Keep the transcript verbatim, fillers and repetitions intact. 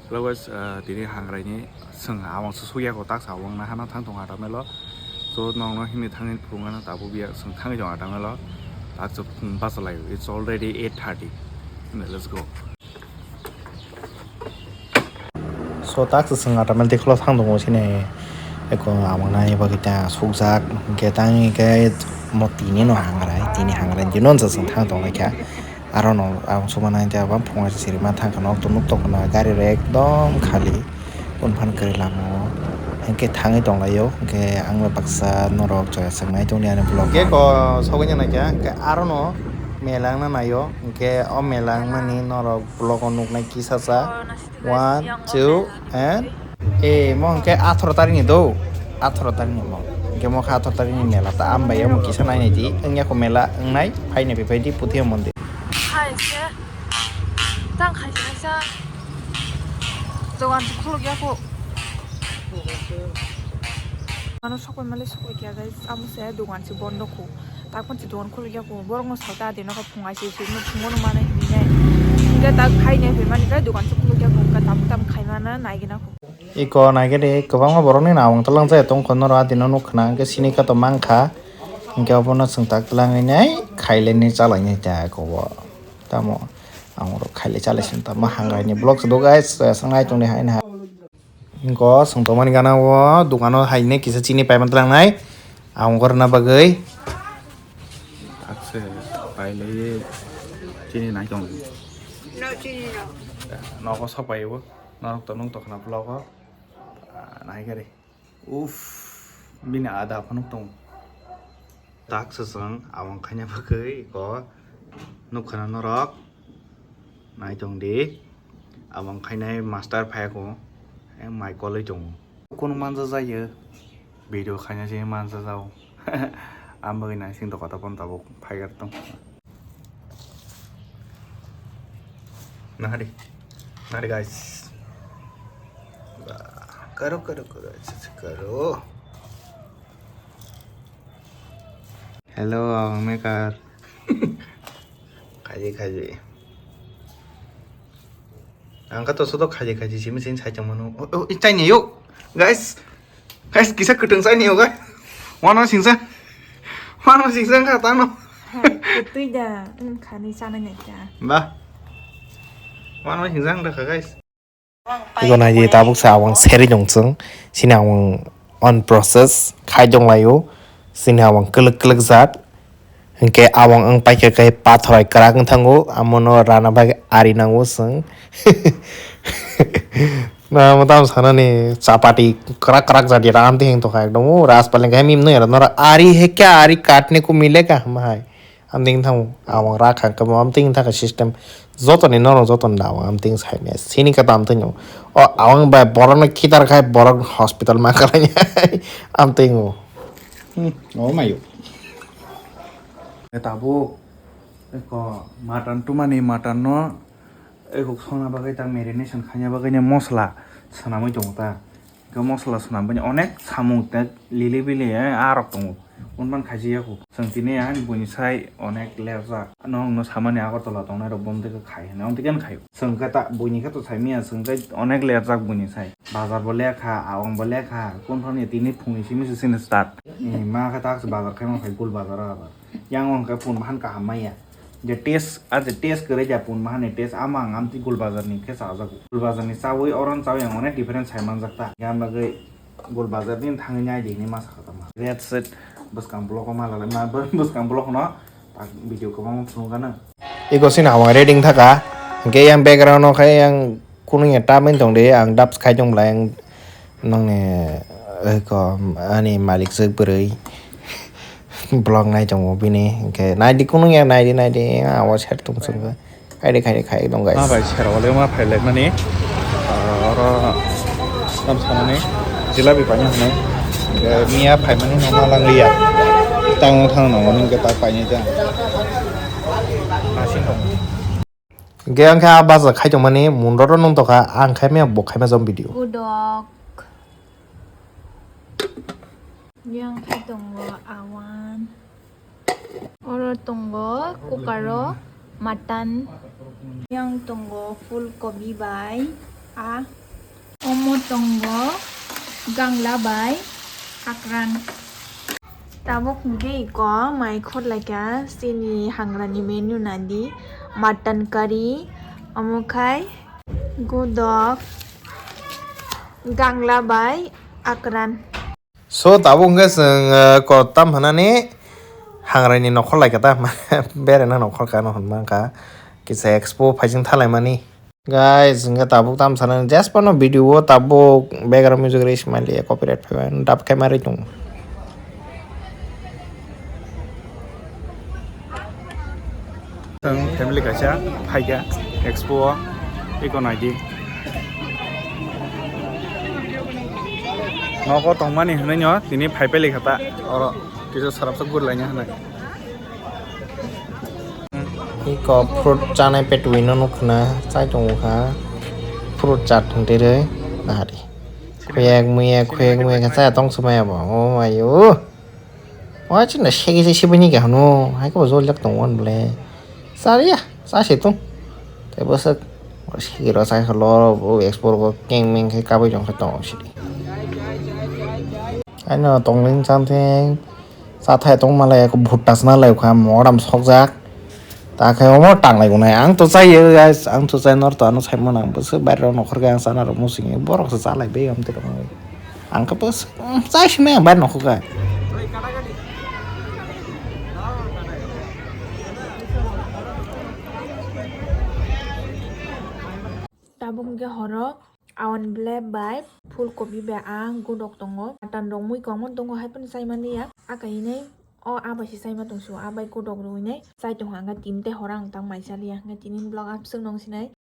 Hello guys, ah, tini hangraini chwng awang se sugya ko tak sa awang na hana thang tong atamelo. So nong no himni thangni phung ano tabuk biya chwng thangwi tong atamelo. Tak se phung basa lai, it's already eight thirty. Let's go. So tak se chwng atamel tiklo thang tongo sini. Eko awang na bagwi ta sukjak, hwnkhe tang hwnkhe mo tini no hangrai, tini hangrai dino se chwng thang tong lai kha. Aro no ang suma nai te abang phungai se sirima thang kha nok to nuk tok na gari rok ekdom khali. Unphan kwrwi lama o hwnkhe thangwi tong lai o, hwnkhe ang bai baksa norok chaya chwng nai tong di ani vlog. Hwnkhe ko sogwi nai kha, hwnkhe aro no mela wngna nai o, hwnkhe o mela wngmani norok vlog o nuk nai kisa cha. One, two, and eh, mo hwnkhe atharo tarikh ni do, atharo tarikh ni mo, hwnkhe mo khe atharo tarikh ni mela ta, ambai omo kisa nai nai di, wngya kho mela wngnai, phai nai phai di Puthia mondir. Hai se, tang khai se kaisa dogan se khuluk ya kho. Ano sokoi male sokoi kya guys, amo se dogan se bondo kho. Tak pon se dogan khuluk ya kho, borok no sa ta de no kho phungai se se no phungo no mane hinai. Hingke tak khai ne phe mani kai dogan se khuluk ya kho, hingke tam tam khai mana nai gina kho. Iko naigede kwbangma borokni nawng talang jaya tongkha norok adino nukha na hwnkhe sini kato mankha hwnkhe obono chwng tak twlangwi nai khailaini chalainai ta eko bo tamo ang oro khailai chalaising tamo hangraini vlog se do guys chwng nai tongdi haino ha. Iko chwng tongmani gana o dukano haino kisa chini paimani twlangnai ang oro na bagwi. Akse pailaiwi chini nai tong. Nogo sok paibo. Norok to nung tokna vlog o. Ah, nai khe re. Uff, bini ada phano tong. Tak se chwng abang khaina bagwi ko nukha na norok. Nai tong di. Abang khainai master phai ko. Ang mai kolwi tongo. Kono manja jaya. Video khaina se manja jao. Ang bagwi nai sing tokha ta phone tabuk phai gar tong. Nahari. Nahari guys. Karo, karo, karo, acha, acha, karo. Hello, abang maker. Khaji, khaji. Ang kha to sodo khaji, khaji, simi, simi, sai tongmano. Oh, oh, i chai ni yo. Guys, Guys, kisa kwtwng chai nio, guys. Wano singsa. Wano singsa wngkha tano. Hai, kwtwi da, wngkha ni chanai nai ta. Ba. Wano singsa wngkha, guys. Ego nai di tabuk sa awang seri dong chwng. Sini awang on process khai dong laio. Sini awang kwlwk kwlwk jat. Hwnkhe awang wng paikha khe pathor hai kwrak wng thango, amono rana bagwi ari nango chwng. Na, mo tamo sanani chapati kwrak kwrak jadi ram tihing tokha ekdom, o ras paleng khe mim nui aro nora ari he kya ari katne ko milega hama hai. Amtwing thango, awang rakha khe mo amtwing thangkha system. Jotoni norok jotoni da awang amtwing saimanya. Sini khe tamo twngo. O awang bai borokno khitar khai borok hospital ma kalainai. Amtwingo. Hmm, o mayo. Tabuk eko mutton tumani mutton no eko songna bagwi ta marination khaina bagwi ni mosla swnamwi tongo ta. Eko mosla swnam bini onek samung tak lili bili, eh, arok tongo. Unban khaji yaku. Chwng tini ani buini sai onek lerjak. Nwng no samani Agartala tongnai rok bomtwi khe khai hwnwi. Amtwi khe khai. Chwng khe ta buini khe to sai miya chwng khe onek lerjak buini sai. Bazar bo lekha, awang bo lekha, kunthani tini phungni simi se sini start. Ni ma khe tak se bazar khai ma phai gul bazar o abar. Yang on khe phun bahan kaham maya. Je taste, a je taste kwrwi ja phun bahan ni taste ama ang amtwi gul bazar ni khe chajago. Gul bazar ni chawi oron chawi ang onek difference sai manjak ta. Yang bagwi gul bazar ni thangwi nai di hinwi ma sakha tamo. Red set bwskang block o ma lalai ma bwskang block no tak video kwbangma phunukgana. Ego sini awang reading thaka. Hwnkhe yang background o khe yang Kunung ya tamani tong de, ang dubs khai tong bwlai, ang nongni, eh, ko, ani malik swk bwrwi vlog nai tongo bini, hwnkhe nai di kunung ya, nai di, nai di, abo ser tong chwng khe. Khai di, khai di, khai tong, guys. Ma bai ser wale ma phai lai mani, ah, oro tam sanani jilabi paina hwnwi, hwnkhe miya phai mani no ma lang liya. Tang thang no hwnkhe ta painai ta. Asing tong. Hwnkhe ang khe a baja khai tongmani munroro nung tongkha, ang khaimaya bo khaima jom video. Budok. Yang khai tongo awan. Oro tongo cooker o mutton. Yang tongo full kobi bai A, omo tongo gangla bai akran. Tabuk hwnkhe iko mai khorlaikha chini hangrani menu nadi, mutton curry, omo khai godok, gangla bai akran. So, tabuk hwnkhe chwng, uh, kotam hwnani hangraini nokhor laikha ta, beraina nokhor kano hwnma wngkha, kisa expo phaising thalaimani. Guys, hwnkhe tabuk tam sanani, just phano video o tabuk background music rwi smaili copyright phaibai, dap khai ma rwi tongo. Chwng family kaisa phaikha expo o, eko naidi. Nogo tongmani hwnwi no tini phai pailai kha ta, oro kisa sarapsa gurilaina hwnwi. Eko fruit chanai petwi no nukha na, chai tongo kha fruit chat hwntwi rwi nahari. Khuyek muyek, khuyek muyek khe chaya tong swmaya bo, o mayo. O chwngno segi se sibini kha hwno, hai khe bo joljak tongo hwn bole. Chariya, cha se tong. Tei bwswk segi rw chai kha loro bo expo rogo keng meng khe kabui tong khe tongo sidi. Aino tongling chamthing chathai tong malai bhutta sna lai kha moram sokjak. Ta khe omo tanglai gonai ang to chai guys, ang to chai nor to ano sai mano ang bwswk baire rok nokhor khe ang chana rw musing borok se chalai be am te rok. Ang khe bwswk, mm, chai simi ang bai nokhor kha. Tabuk hwnkhe horo awan ble bai phul kopi bai ang godok tongo. Mutton rok mui kwbangma tongo, hai phano chai mani ya. Aka hinui o abai se chai ma tong su, abai godok rwui nai chai tong kha, hwnkhe tini tei horo ang tang mai cha liya. Hwnkhe tini vlog aswk nung sinai.